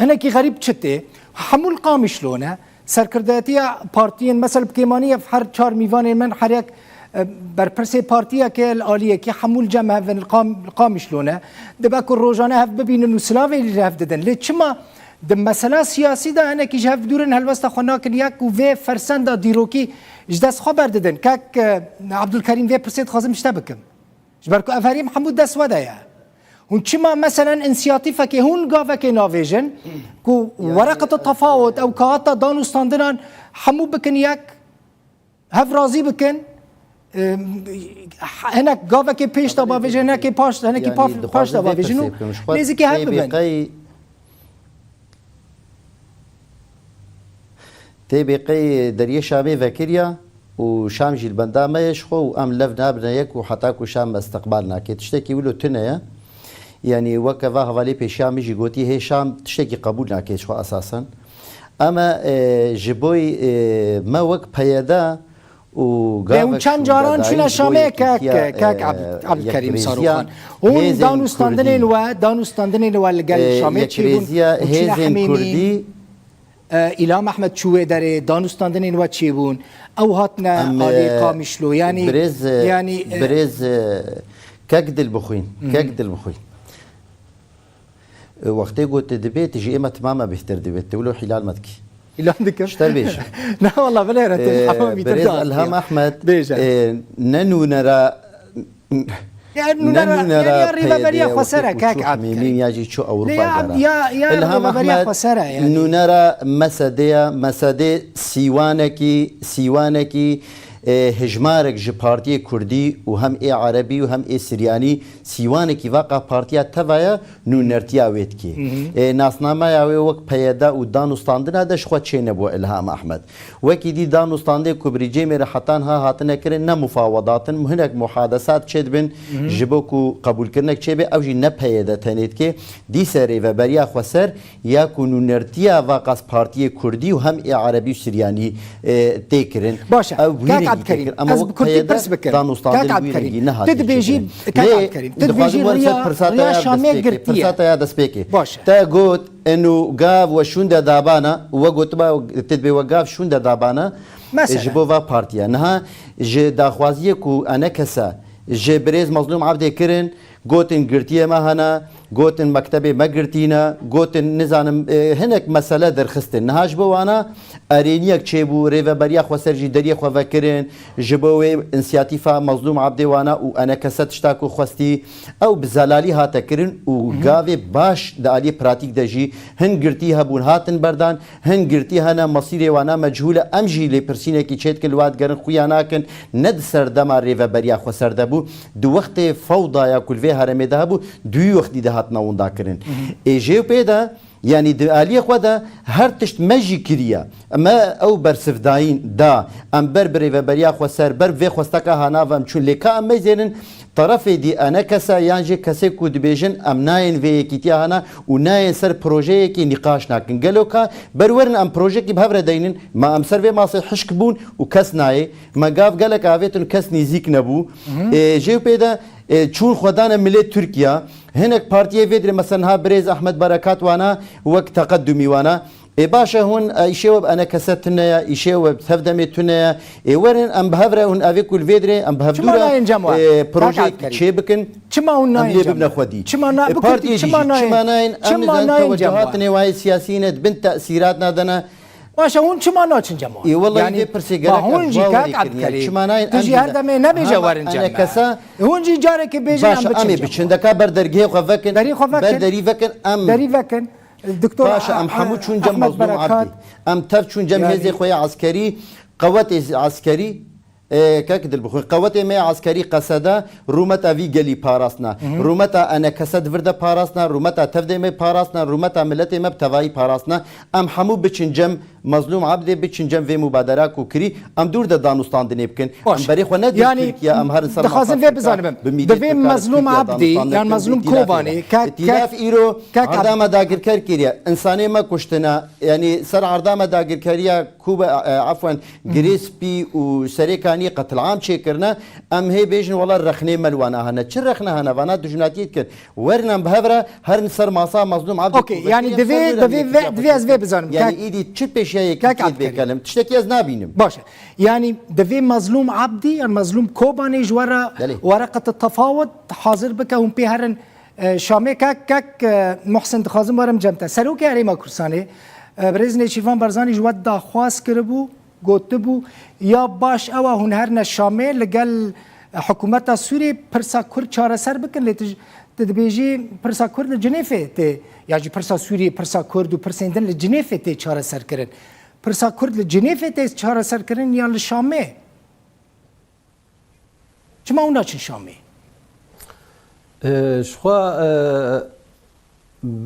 hinekî xerîb çi tê? Hemû li Qamişlo ne. Serkirdayetiya partiyên, mesela bi kêmanî ev her çar mîvanên min her yek, e, berpirsê partiyeke li aliyekî hemû li cem hev in, li Qam-, li Qamişlo ne. Dibe ku rojane hev bibînin û silavê li hev didin. Lê çima di mesela siyasî de hinekî ji hev dûr in, helwesta xwe nakin yek û vê fersenda dîrokî ji dest xwe berdidin? Kek, e, Abdulkerîm, vê pirsê dixwazim ji te bikim. Ji ber ku ev herêm hemû dest we de ye. Hûn çima, meselen, însiyatîfekê hûn gavekê navêjin ku wereqeta tefawut, ew kaxeta dan û standinan hemû bikin yek, hev razî bikin, em, hinek gavekê pêş de bavêjin, hinekê paş, hinekî Yani, pa-, paş de dixwazim vê bavêjin û pirsê bikim. Ji xwe nêzîkî hev tê bî bibin. Qey Tê bê qey deriyê Şamê vekiriya û Şam jî li benda me ye ji xwe û em lev nabine yek û heta ku Şam me istiqbal nake. Tiştekî wilo tune ye. Yanî weke va hevalê pêşiya min jî gotî, hê Şam tiştekî qebûl nake ji xwe esasen. Em e, e, ji boy, e, me wek P Y D û Lê hûn gavek çend caran şûnde çûne dayî ji bo Şamê, kek, yekîtiya, kek e, Abd-, Abdulkerîm yekrêziya Saruxan? Hûn hêzên dan û standinên Kurdî, we, dan û standinên we li gel e, Şamê çêbûn? Yekrêziya Hûn çûne hêzên Hemêmî? Kurdî. E, Îlham Ehmed çû wê derê, dan û standinên we çêbûn? Ew hatine Em, alî e, Qamişlo. Yanî, birêz, e, yanî, e, birêz, e, kek Dilbixwîn, Hı hı. kek Dilbixwîn. E, wextê ku tu dibê, tu ji ême timame bêhtir dibê. Tu wilo hîlal me dikî. Îlan dikim. Ji te bêjim. Na, wala, bilêre, tu E, hema mîtir Birêz da. Elham Ahmed, Bêje. e, ne nûnera, Ya, ne nûnera, nûnera ya, ya, P Y D rêveberiya ye, xweser e, wextê ku kek çû Abdulkerîm. Hemêmîn ya jî çû ew Lê ya, rayber e. ya, ya, Elham rêveberiya Ahmed, xweser e, yani. Nûnera M S D'ê ye, M S D sîwanekî, sîwanekî, e, hijmarek ji partiyê Kurdî û hem ê Erebî û hem ê Siryanî sîwanekî vaqa partiya teva ye, nûnertiya wê dikê. Hı hı. E, nasnameya wê wek P Y D û dan û standina de ji xwe çênebû Ilham Ahmed. Wekî dî dan û standê ku bi rêcêmê re heta niha hatine kirin, ne mufawedat in, hinek muhadesat çêdibin, Hı hı. ji bo ku qebûlkirinek çêbe, ew jî ne P Y D tenê dike. Dîse rêveberiya xweser ya ku nûnertiya vaqas partiyê Kurdî û hem ê Erebî û Siryanî, e, tê kirin. Baş e. Ew Kak wî rengî Abdulkerîm, tê kirin. Ama ez wek bi Kurdî P Y D pirs bikim. Dan û standê Kak wî Abdulkerîm, rengî ne tu hatî dibêjî, çêkirin. Kak Lê Abdulkerîm, tu dixwazim dibêjî were ser riya, pirsa te riya ya Şamê destpêkê. Girtiye. Pirsa te ya destpêkê. Baş e. Te got, eno gav we şûnde dabana, we gotiba, tu dibê we gav şûnde dabana, Mesela. ji bo va partiya. Niha ji daxwaziyê ku enekese ji birêz Mazlûm Abdê kirin, gotin girtiyê me hene, gotin mektebê me girtî ne, gotin nizanim, e, hinek mesele derxistin. Niha ji bo wana erêniyek çêbû, rêveberiya xweser jî deriyê xwe vekirin, ji bo wê însiyatîfa Mazlûm Abdê wana û enekese tişta ku xwestî, ew bi zelalî hate kirin û Hı hı. gavê baş di aliyê pratîk de jî hin girtî hebûn hatin berdan, hin girtî hene, mesîrê wana mechûl e, em jî lêpirsînekî çêdikin, li wa digerin, xuya nakin, ne di serdema rêveberiya xweser de bû, di wextê fewdaya ku li vê herêmê de hebû, di wî wextî de hatine winda kirin. Hı hı. Ê jê pê de, yanî di aliyê xwe de her tişt me jî kiriye. Me ew bersivdayîn da, em ber bi rêveberiya xweser, ber vê xwesteka hanav em çûn. Lê ka em meyzênin, terefê dî enekese yan jî kesê ku dibêjin em nayên vê yekîtiya hana û nayên ser projeyekî nîqaş nakin. Gelo ka ber werin em projeyekî bi hev re deynin, ma em ser vê masê hişk bûn û kes nayê. Me gav gelek avêtin û kes nîzîk nebû. Hı hı. Ê, jê pê de, ê, çûn xwe dane milê Tirkiye. Hinek partiyê vê dirê, mesela niha birêz Ahmet Berekat wana wek teqedumî wana. Ê baş e, hûn, e, îşê we bi enekese tune ye, îşê we bi tevdemê tune ye. Ê werin em bi hev re hûn evê ku li vê dirê em bi hev Çima dû re, nayên cem we? Ê, projeyek Kak Abdulkerim. Çê bikin. Çima hûn Em nayên lê cem bibine we? Xwedî. Çima na-, Ê, bikurdî, partiyê çima jî, nayên? Çima nayên? Em Çima nizan nayên tewecuhatê cem we? Wahê siyasî ne, di bin tesîrat nadene. Baş e, hûn çima naçin cem we? Ê, wela Yanî, vê pirsê ba gerek hûn ez jî wa Kak werê kiriye. Abdulkerim. Çima nayên? Tu Em jî her bîne. demê nebêje Hema werin cem me. enekese Hûn jî carekê bêjin Baş em e, em biçin ê cem biçin. we. Deka ber dergehê xwe vekin. Derî xwe vekin. Ber derî vekin. Em Derî vekin. Doktor Baş e, em A-, hemû çûn cem Ahmed Mazlûm Berekat. Abdî. Em tev çûn cem Yani hêzê xwe ya eskerî, qewetê eskerî, e, kek dil bixwe. Qewetê me ya eskerî qesede rûmeta vî gelî parastina. Hı hı. Rûmeta enekese di vir de parastina, rûmeta tevdê me parastina, rûmeta miletê me bi tevayî parastina. Em hemû biçin cem Mazlûm Abdê, biçin cem vê mubadera ku kirî. Em dûr de danûstandinê bikin. Baş. Em berê xwe nedin Yani, Tirkiye, em herin ser dixwazim masa vê Tirka, bizanim. bi mîtê Dibê Tirka, Mazlûm Tirkiye Abdî, danûstandin yan bikin, Mazlûm îtîlafê Kobanê, re. Kak, Îtîlaf Kak, îro Kak Abdî. erdama dagirker kiriye. Însanê me kuştine. Yanî ser erdama dagirkeriya Kuba, e, efwen, Girê Spî û Serêkaniyê qetilam çêkirine. Em hê bêjin, wela rexnê me li wana hene. Çi rexne hene? Vana dijminatiyê dikin. Werin em bi hev re herin ser masa Mazlûm Abdî Okey, Kuvvetî, yanî em divê, ser wê re divê, lê ve-, Tirkiye divê ez vê xwe bizanim. Yanî Kak, îdî çi pêşiyayê Kak Tirkiyê Abdî. dibê kelim? Tiştekî ez nabînim. Baş e. Yanî divê Mazlûm Abdî yan Mazlûm Kobanê ji we re Belê. wereqet tefawet hazir bike, hûn pê herin, e, Şamê. Kak, Kak, e, Muhsin, dixwazim werim cem te. Serokê Herêma Kurdistanê, e, Birêz Nêçîrvan Barzanî ji we daxwaz kiribû, gotibû, ya baş ew e hûn herine Şamê, li gel, e, hikûmeta Sûriyê pirsa Kurd çareser bikin, lê tu, tu dibêjî pirsa Kurd li Cinêfê tê, ya jî pirsa Sûriyê, pirsa Kurd û pirsên din li Cinêfê tê çareserkirin. Pirsa Kurd li Cinêfê tê çareserkirin yan li Şamê? Çima hûn naçin Şamê? E, ji xwe, e,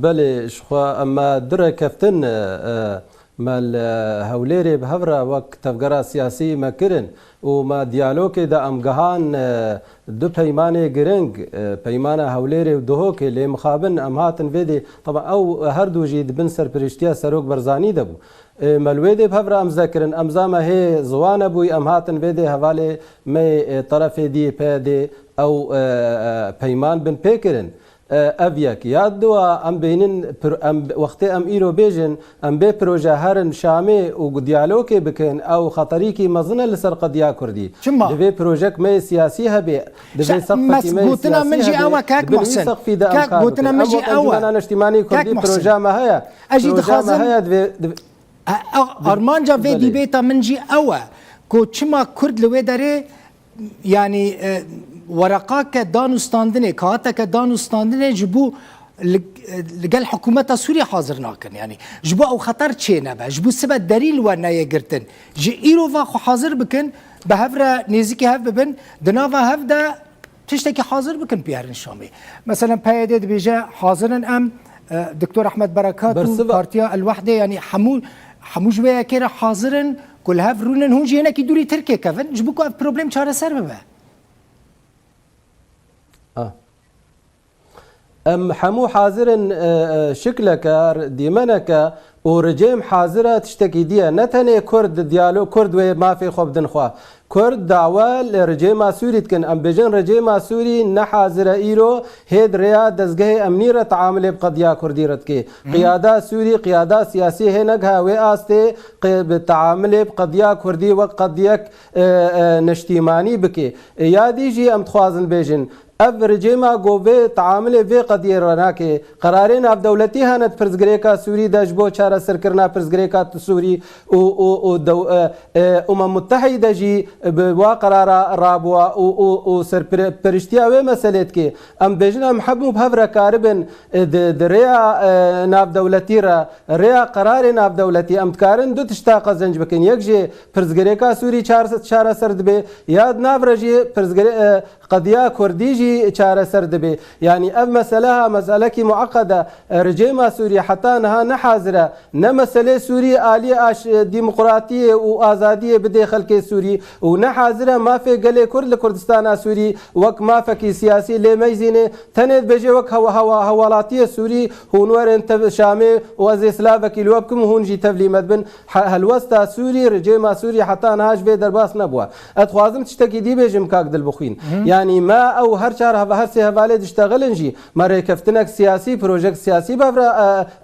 belê, ji xwe em me du rêkeftin, e, e, me li Hewlêrê bi hev re wek tevgera siyasî me kirin û me diyalogê de em gihan, e, du peymanê giring, e, peymana Hewlêrê û Duhokê, lê mixabin em hatin vê dê, teba ew her du jî di bin serpiriştiya Serok Barzanî de bû. E, me li wê dê bi hev re em zekirin, em zame hê ziwane bûy, em hatin vê dê hevalê me, e, terefê dî, P Y D, ew, e, e, peyman bin pê kirin. E, ev yek. Ya dua, em bênin, pir-, em, wextê em îro bêjin, em bê proje herin Şamê û diyalogê bikin, ew xeterîkî mezin e li ser qediya Kurdî. Çima? Divê projek me siyasî hebe, divê Şa-, sexfekî mes-, me gotina min siyasî jî hebe, ew e, Kak di bin wî Muhsin. sexfî de em Kak, kar gotina bikin. min Em jî wek ew e. Encûmena Niştîmanî Kak Kurdî Muhsin. proje me heye. Ez jî Proje me dixwazim heye, divê, div-, A, a, armanca vê Belê. dîbêta min jî ew e ku çima Kurd li wê derê, yanî, e, wereqake danûstandinê, kaxeteke danûstandinê ji bo li, li gel hikûmeta Sûriyê hazir nakin. Yanî ji bo ew xeter çê nebe, ji bo sibe derî li we neyê girtin. Ji îro ve xwe hazir bikin, bi hev re nêzîkî hev bibin, di nava hev de tiştekî hazir bikin pê herin Şamê. Meselen P Y D dibêje hazir in em, e, Doktor Ehmed Berekat û Bersiva- Partiya El Wehdê, yanî hemû, hemû ji wê yekê re hazir in ku li hev rûnin, hûn jî hinekî dûrî Tirkiyê kevin, ji bo ku ev problem çareser bibe. Ah. Em hemû hazir in, e, e, şikleke, dîmeneke û rejîm hazir e tiştekî dî ye. Ne tenê Kurd diyalog, Kurd wê mafê xwe bidin xwe. Kurd dawa li rejîma Sûrî dikin. Em bêjin rejîma Sûrî ne hazir e îro hê di rêya dezgehê emnî re teamilê bi qediya Kurdî re dike. Qiyada Sûrî, qiyada siyasî hê negiha wê astê qe-, bi teamilê bi qediya Kurdî wek qediyek, e, e, niştîmanî bike. E, ya dî jî em dixwazin bêjin, ev rejîma ku vê teamilê vê qediyê re nake, qerarê navdewletî hene di pirsgirêka Sûrî de ji bo çareserkirina pirsgirêka Sûrî û, û, û dew-, e, e, Umem Mutehîde jî bi wa qerara rabûwa û, û, û serpiriştiya wê meselê dike. Em bêjin em hemû bi hev re karibin, e, di, di rêya, e, navdewletî re, rêya qerarê navdewletî em dikarin du tişta qezenc bikin. Yek jê pirsgirêka Sûrî çar-, çareser dibe, ya di nav re jî pirsgirê-, e, qediya Kurdî jî çareser dibe. Yanî ev mesele ha meselekî mueqed e. E, rejîma Sûrî heta niha ne hazir e. Ne meselê Sûrî aliyê aş-, e, demokratiyê û azadiyê bidê xelkê Sûrî û ne hazir e mafê gelê Kurd li Kurdistana Sûrî wek mafekî siyasî lê meyzîne. Tenê dibêje wek hewa-, hewa-, hewalatiyê Sûrî hûn werin tev Şamê û ez ê silavekî li we bikim û hûn jî tevlî me dibin. He-, helwesta Sûrî, rejîma Sûrî heta niha ji vê derbas nebûye. Ez dixwazim tiştekî dî bêjim, kak Dilbixwîn. Hı. Yanî me ew her çar heva-, her sê hevalê diştexilin jî. Me rêkeftinek siyasî, projek siyasî bevra,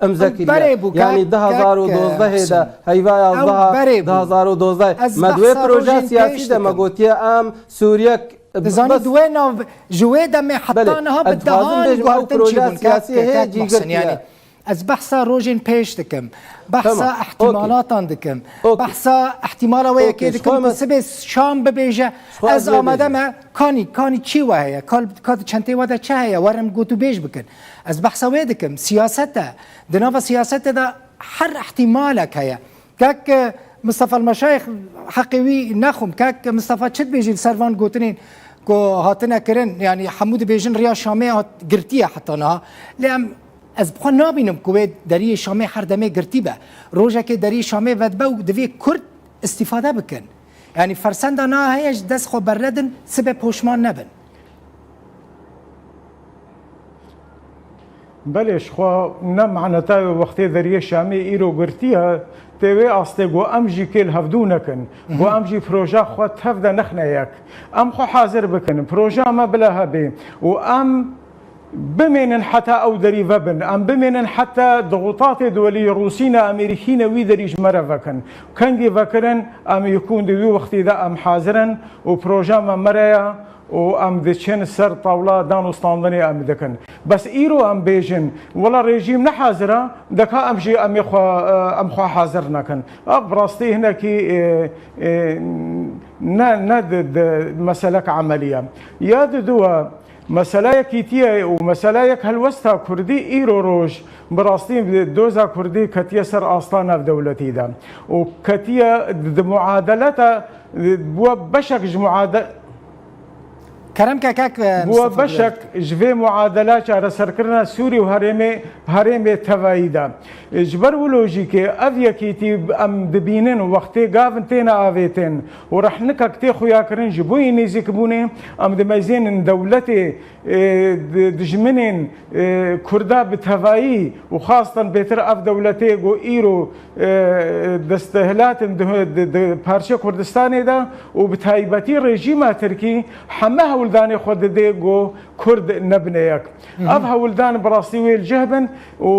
e, imze kiriye. Berê bû, yanî kak, du hazar û dozdehê de, heyva yazdeha du hazar û dozdeh. Me di wê proje siyasî de me gotiye, em Sûriyek, dizanî, di wê nav, ji wê demê heta niha bi dehan guhertin çêbûn, kak, kak Muhsin, yanî. Ez behsa rojên pêş dikim. Behsa ihtimalatan dikim. Behsa ihtimala wê yekê dikim ku sibê Şam bibêje, ez amade me, kanî, kanî çi we heye? Ka, ka di çentê we de çi heye? Werin gotûbêj bikin. Ez behsa wê dikim. Siyaset e. Di nava siyasetê de her ihtimalek heye. Kak, e, Mistefa Meşayix, heqê wî nexwim. Kak Mistefa, çi dibêjî li ser van gotinên ku hatine kirin? Yanî hemû dibêjin riya Şamê hat girtiye heta niha. Lê em Ez bi xwe nabînim ku wê deriyê Şamê her demê girtî be. Rojekê deriyê Şamê vedibe û divê Kurd îstîfade bikin. Yanî fersenda niha heye, ji dest xwe bernedin, sibê poşman nebin. Belê, ji xwe ne maneta wê wextê deriyê Şamê îro girtiye, tê wê astê ku em jî kêl hevdû nekin, ku em jî proja xwe tev de nexne yek. Em xwe hazir bikin, proja me bila hebe û em bimênin heta ew derî vebin. Em bimênin heta dixutatê duwelî Rûsî ne, Amerîkî ne, wî derî ji me re vekin. Kengî vekirin, em yekûn di wî wextî de em hazir in û proja me me re ye û em diçin ser tawla danûstandinê em dikin. Bes îro em bêjin, wela rejîm ne hazir e, deka em jî em ê xwe, em xwe hazir nekin. Ev bi rastî hinekî, e, e, ne, ne di, di meselek emelî ye. Ya diduwe, Mesela yekîtiyê û mesela yek helwesta kurdî îro roj bi rastî doza kurdî ketiye ser asta navdewletî de û ketiye di muadeleta, bûye beşek ji muade-, Kerem ke kek, e, bûye Mistefa beşek ji vê muadela çareserkirina Sûrî û herêmê, herêmê tevayî de. Ji ber wilo jî ke ev yekîtî em dibînin wextê gavin têne avêtin û rehnikek tê xuyakirin ji bo yî nêzîkbûnê, em dimeyzênin dewletê, e, di-, dijminên, e, Kurda bi tevayî û xastan bêtir ev dewletê ku îro, e, desthilat in di, di, di parçe Kurdistanê de û bi taybetî rejîma Tirkî heme hewldanê xwe dide ku Kurd nebine yek. Ev hewldan bi rastî wê li cih bin û,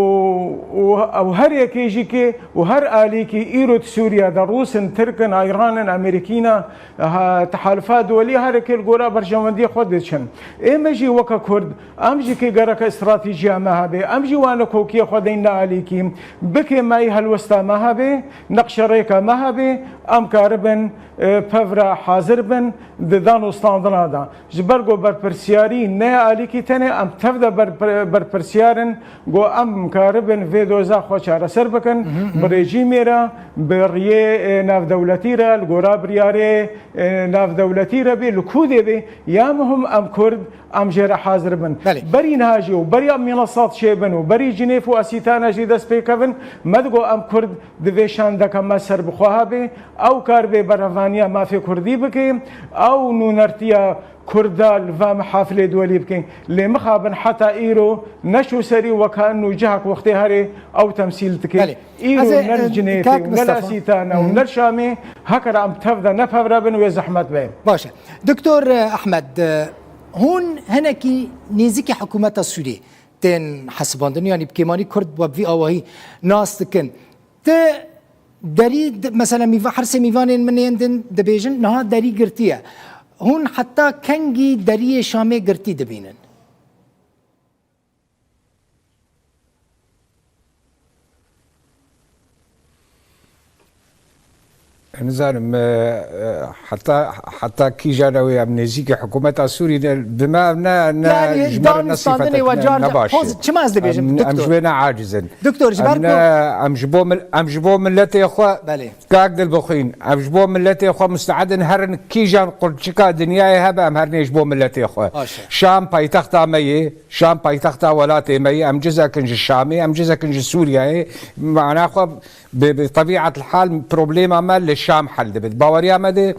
û ew her yekê jî kê û her alîkî îro di Sûriye de Rûs in, Tirk in, Îran in, Amerîkî ne, ha, tehalufa duwelî her yekê li gora berjewendiyê xwe diçin. Ê me jî weke Kurd, em jî kê gereke stratejiya me hebe, em jî wane kokiyê xwe deyne alîkî, bikê me yî helwesta me hebe, neqşerêka me hebe, em karibin, e, pevra hazir bin di danûstandina de. Ji ber ku berpirsiyarî ne ya alîkî tenê, em tev de ber-, berpirsiyar in ku em karibin vê doza xwe çareser bikin, bi rejîmê re, bi riyê, e, navdewletî re, li gora biryarê, e, navdewletî re bê, li kûdê bê, ya muhim em Kurd, em jê re hazir bin. Belê. Berî niha jî û berî em mînesat çêbin û berî Cinêf û Asîtana jî dest pê kevin, me digo em Kurd, Divê şandeke me serbixwe hebe, ew kar bê berevaniya mafê kurdî bike, ew nûnertiya kurda li va mihafilê duwelî bike. Lê mixabin heta îro neçû serî, weka inu cihek wextê herê ew temsîl dike. Belê. Îro ne li Cinêfê û ne li Asîtana û ne li Şamê, heke re em tev de ne pevre bin wê zehmet be. Baş e. Doktor, e, Ehmed, e, hûn hinekî nêzîkî hikûmeta Sûriyê tên hesibandin, yanî bi kêmanî Kurd we bi vî awahî nas dikin. Ti derî, di-, mesela mîva-, her sê mîvanên min yên din dibêjin, niha derî girtî ye. Hûn heta kengî deriyê Şamê girtî dibînin? Nizanim, e, e, heta, heta kîjan ew ê em nêzîkî hikûmeta Sûrî ne, bi me ev ne, ne, yanî ji me re ne danûstandinê sîfetek we ne, car ne car baş e. Poz-, çima ez dibêjim, em, em ji doktor? Wê ne aciz in. Doktor, ji ber ku em ji bo mil-, em ji bo miletê xwe, belê, kak Dilbixwîn, em ji bo miletê xwe musteed in herin kîjan qulçika dinyayê hebe, em herinê ji bo miletê xwe. Baş e. Şam paytexta me yê, Şam paytexta welatê me yê, em cizek in ji Şamê, em cizek in ji Sûriyeyê. Mana xwe bi, bi tebîetil hal problêma me li Şam hel dibit. Baweriya me de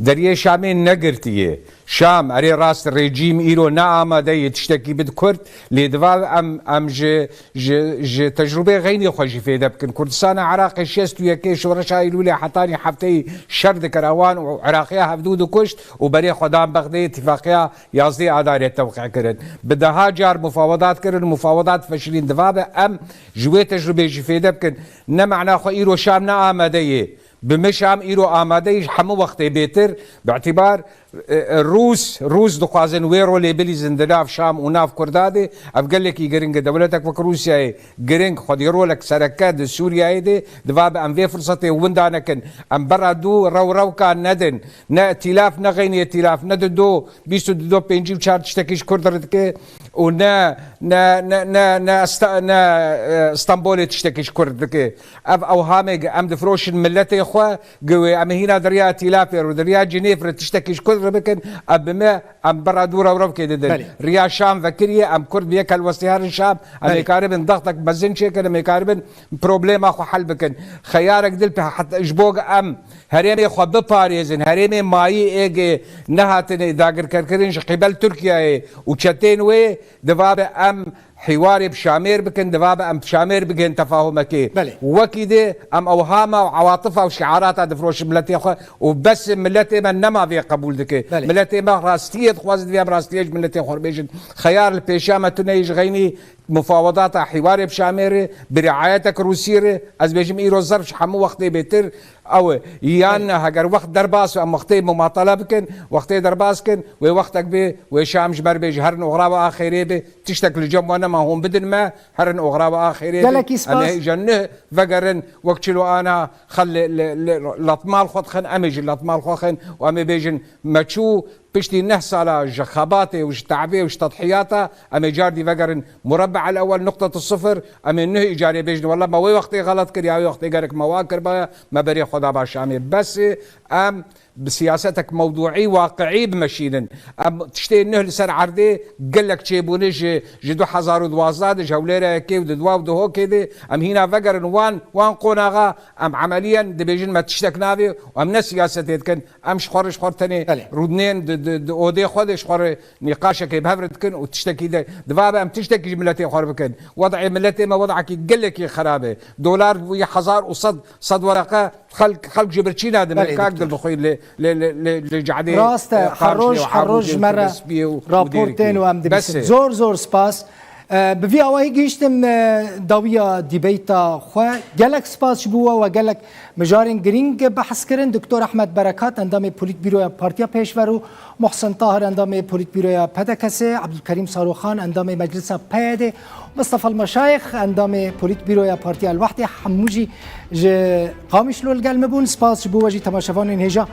deriyê Şamê negirtiye. Şam, erê rast, rejîm îro ne amade ye tiştekî bid Kurd, lê diva em, em ji, ji, ji tecrûbeyê xeynî xwe jî fêde bikin. Kurdistana Iraqê şêst û yekê şoreşa Eylûlê hetanî hefteyî şer dikir ewan û Iraqiya hevdû dikuşt û berê xwe dan Bexdê îtîfaqiya yazdê Adarê tewqî kirin. Bi deha car mufawedat kirin, mufawedat feşilîn. Diva be em ji wê tecrûbeyê jî fêde bikin. Ne mana xwe îro Şam ne amade ye. Bi me Şam îro amade ye ji hemû wextê bêtir, bi îtîbar, e, e, Rûs, Rûs dixwazin wê rolê bilîzin di nav Şam û nav Kurda de. Ev gelekî giring e. Dewletek wek Rûsyayê giring, xwedî rolek sereke di Sûriyeyê de. Diva bi em vê firsetê winda nekin. Em bera dû rew rewka nedin. Ne îtîlaf, ne xeynî îtîlaf, ne di do bîst û di do pêncî û çar tiştekî ji Kurd re dike û ne, ne, ne, ne, ne Esta-, ne, e, Stenbolê tiştekî ji Kurd dike. Ev ewhamê ge em difiroşin miletê xwe, ge wê em hîna di riya îtîlafê re, di riya Cinêv re tiştekî ji Kurd re bikin, ev bi me, em bera dû rewrewkê didin. Belê. Riya Şam vekiriye, em Kurd bi yek helwestî herin Şam, em Belê. ê karibin dextek mezin çêkin, em ê karibin problema xwe hel bikin. Xeyarek dil pe-, heta ji bo em herêmê xwe biparêzin, herêmê mayî êgê nehatine dagirkerkirin ji qîbel Tirkiyeyê û çetên wê, diva be em hîwarê bi Şamêr bikin, diva be em bi Şamêr bigihên tefahumekê. Belê. Wekî dê em ewhama û ewatifa û şiarata difiroşin miletê xwe û bes miletê me nema vê qebûl dike. Belê. Miletê me rastiyê dixwazin, divê em rastiyê ji miletê xwe re bêjin. Xeyar li pêşiya me tune ye ji xeynî mufawedata hîwarê bi Şamê re, bi riayetek Rûsî re, ez bêjim îro zerf ji hemû wextê bêtir ew e. Yan Belê. heger wext derbas û em wextê mumatele bikin, wextê derbas kin, wê wextek bê, wê Şam ji me re bêje herin oxira we axêrê be, tiştek li cem we nema hûn bidin me, herin oxira we axêrê be. Gelekî Em ê spas. hêja neh vegerin, wek çilo ana xel li, li, li, letmal xwe dixin, em ê jî letmal xwe xin û em ê bêjin me çû, piştî neh sala ji xebatê û ji te'bê û ji tedhiyata, em ê cardî vegerin murabbe el ewel, nuqtet sifir, em ê nuh îcarê bêjin, wela me wê wextê xelet kir, ya wê wextê gerek me wa kiribaya, me berê xwe daba Şamê. Bes e, em bi siyasetek mewduî, waqiî bimeşînin. Em tiştê nuh li ser erdê gelek çêbûne ji, ji du hezar û duwazdeh de, ji Hewlêra yekê û di dwa û di hokê de, em hîna vegerin wan, wan qonaxa, em emeliyen dibêjin me tiştek navê û em ne siyasetê dikin. Em ji xwe re, ji xwe re tenê Belê. rûdinên di, di, di odê xwe de ji xwe re nîqaşekê bi hev re dikin û tiştekî de diva be em tiştekî ji miletê xwe re bikin. Wed'ê miletê me wed'ekî gelekî xerab e. Dolar bûye hezar û sed, sed wereqe, xelk, xelk ji birçîna dimire. Belê, Kak doktor. Dilbixwîn li, li, li, li, li cehdê, Rast e, e, her roj, Qamşlê û her roj Amûdê û ji me re Tirbespiyê û, û rapor Dêrikê. tên û em Bes dibisin. e. Zor, zor spas. E, bi vî awayî gihîştim, e, dawiya dîbeyta xwe. Gelek spas ji bo we, we gelek mijarên girîng behs kirin. Doktor Ehmed Berekat, endamê Polîtbîroya Partiya Pêşver û Muhsin Tahir, endamê Polîtbîroya P D K S, Ebdulkerîm Saroxan, endamê Meclisa P Y D, Mistefa Meşayix, endamê Polîtbîroya Partiya El Wehdê, hemû jî ji Qamişlo li gel me bûn. Spas ji bo we jî temaşevanên hêja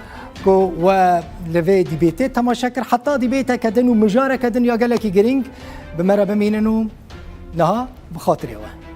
ku we li vê dîbêtê temaşe kir. Heta dîbêteke din û mijareke din ya gelekî girîng bi me re bimînin û niha bi xatirê we.